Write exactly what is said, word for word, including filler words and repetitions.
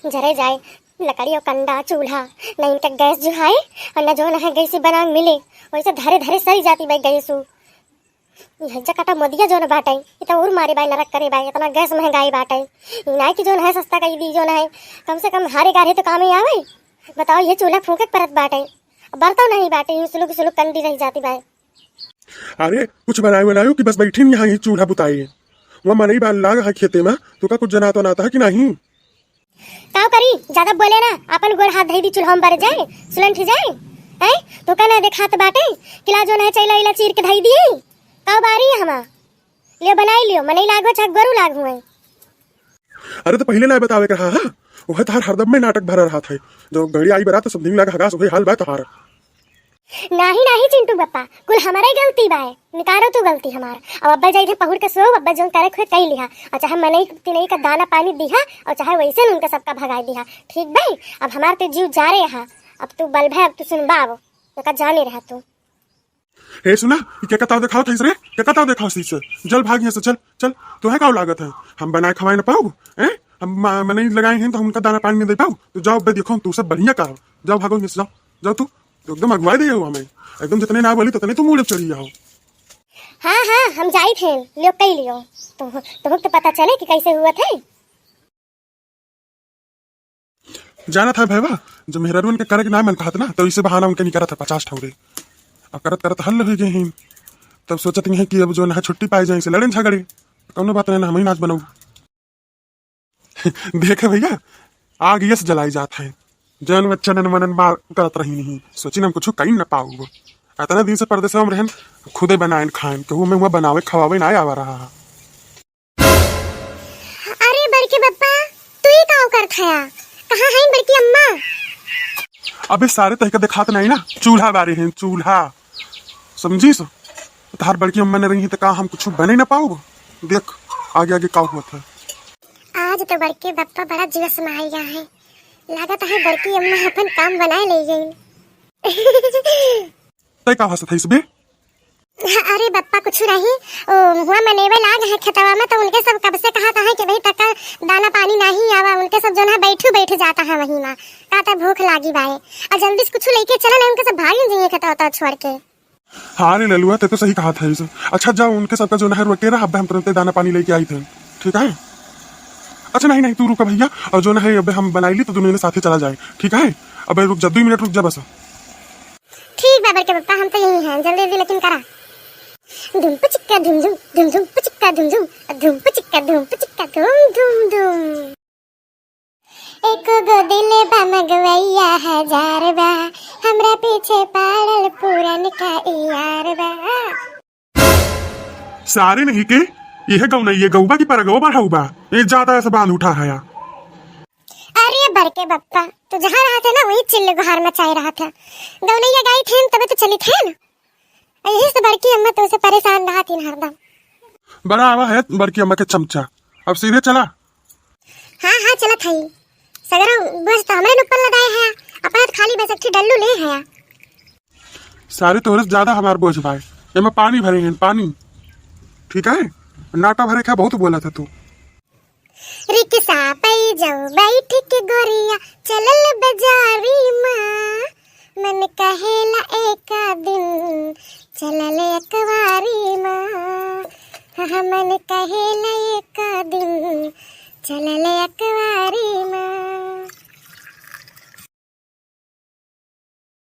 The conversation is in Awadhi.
जरे जाए लकड़ी और कंडा चूल्हा, न इनका गैस जुहाए और न जौन है गैस बना मिले, वैसे धरे धरे सरी जाती बाई गैस। उ यह जकाटा मोदिया जौन बाटे, इ तो और मारे बाय नरक करे बाय, इतना गैस महंगाई बाटे। इ नाय कि जौन है सस्ता कई दी, जौन है कम से कम हारे गारे तो कामे आवे। बताओ, ये चूल्हा फूंके के परत बाटे, अब बरतो नहीं बाटे, यूं सुलुक सुलुक कंडी रह जाती बाय। अरे कुछ बनाए बनायो कि बस बैठी नहीं यहाँ, ये चूल्हा बुताए। वह मनई बाल लाग है खेते में, तो का कुछ जनात वनात है कि नहीं? काव करी, ज्यादा बोले ना, अपन गोड़ हाथ धई दी, चूल्हा में बर जाए, सुलंठ जाए। हैं? तो का ना देखात बाटे, किला जौन है चैला इला चीर के धई दी। काव बारी हमा, लियो बनाई लियो, मनई लागो चाहे गोरू लाग हुए। अरे तो पहले ना बतावे के रहा, हाँ? वह तहार हरदम में नाटक भरा रहा था। जो घड़ी आई बरात, सब दिन लाग हगास, वही हाल बा तहार। नाही, नाही चिंटू बप्पा, कुल हमारे गलती बाय, निकारो तू गलती हमार। अब अब्बा जाई थे पहुड़ के सो, अब्बा जौन करे खुए कई लिहा, और चाहे मनई तिनई का दाना पानी दिहा, और चाहे वैसे न उनका सबका भगाई दिहा। ठीक बाय, अब हमार ते जीव जा रे हा, अब तू बल भे, अब तू सुनबा, अब एका जाने रहा तू। ए सुना, ई के कताव देखावत हइस रे? के कताव देखावत हइस? जल भाग यहाँ से, चल, चल। तोहे काव लागत है? हम बनाए खवाए न पाउब? हैं? हम मा-, मनई लगाए हैं तो हम उनका दाना पानी नहीं दे पाउब? तो जाओ बे, देखो तू सब बढ़िया का। जाओ भागो यहाँ से, जाओ। जाओ तू। तो एकदम अगुवाई दे हो हमें। एकदम जितने ना बोली उतने तू मूड़े चढ़ी जाओ। हाँ, हाँ, हम जाई थे, लियो कई लियो। तो, तो, तो पता चले कि कैसे हुआ थे। जानत है भैया, जब मेहरारुअन के करे के ना मन कहत ना, तो इसे बहाना उनके निकरत है पचास ठौरे। अब करत करत हल्ल हो गए हैं, तब सोचत हैं कि अब जौन है छुट्टी पाए जाए, इसे लड़े झगड़े, कौनो बात नहीं ना, हम ही नाच बनाऊ। देखे भैया, आग यस जलाई जात है, जन वचनन मनन मार करत रही नहीं, सोची हम कुछ कहीं न पाऊ। इतना दिन से परदेस में रहन, खुदे बनाएन खाएन, कहूँ में हुआ बनावे खवावे ना आवा रहा है। अरे बड़के बप्पा, तू ही काव करत हया? कहाँ है बड़की अम्मा? अबे सारे तहका देखात नहीं ना, चूल्हा बारे हैं, चूल्हा। समझी सो? तहार बड़की अम्मा ने रही तो का हम कुछ बने ना पाउब? देख, आगे आगे का हुआ था। आज तो बड़के बप्पा बड़ा जीव समाया है। लागत है बड़की अम्मा अपन काम बनाए ले गई। तै का हंसत है इस बे? अरे बप्पा, कुछ नहीं। ओ, हुआ मनेवे लाग है खेतवा में, तो उनके सब कब से कहा था कि भाई तक दाना पानी नहीं आवा, उनके सब जौन है बैठू बैठ जाता है वहीं में, का तो भूख लागी बाए। और जल्दी से कुछ लेके चला नहीं, उनके सब भाग जाइए खेतवा तो छोड़ के। हाँ रे ललुआ, ते तो सही कहा था इसे। अच्छा जाओ, उनके सबका जौन है रोके रहा, अब हम तुरंते दाना पानी लेके आई थे, ठीक है? अच्छा नहीं नहीं, तू रुका भैया, और जौन है अब हम बनाई ली तो दोनों ने साथे चला जाए, ठीक है? अबे रुक जा, दो मिनट रुक जा बस। ठीक बा बड़के बप्पा, हम तो यही हैं, जल्दी जल्दी लेकिन करा। धुम पचिक्का धुम धुम, धुम धुम पचिक्का धुम धुम, धुम पचिक्का धुम पचिक्का धुम धुम धुम। एको गो दिल बा मगवैया हजार बा, हमरा पीछे पाड़ल पूरन का यार बा। सारे नहीं के, यह गौनैया गौबा की परगवा बढ़ाऊ बा, ये ज्यादा ऐसा बांध उठा है या। अरे बड़के बप्पा, तू जहाँ रहा था ना, वही चिल्ले गुहार मचाए रहा था। गौनैया गाई थे न, तबे तो चली थे न। यही से बड़की अम्मा तुमसे परेशान रहा थी हरदम। बड़ा आवा है बड़की अम्मा के चमचा, अब सीधे चला। हाँ, हाँ, चलत हई। सगरो बोझ तो हमरे ऊपर लदाए है, अपना तो खाली बस एक ठे डल्लू ले है। सारे तोहरे से ज्यादा हमार बोझ भाई, एमे पानी भरे हैं, पानी। ठीक है, नाटा भरे का बहुत बोला था तू। रिक्शा पै जाओ बैठ के गोरिया, चलल बजारी माँ। मन कहेला एका दिन चलल अकवारी माँ, हाँ, मन कहेला एका दिन चलल अकवारी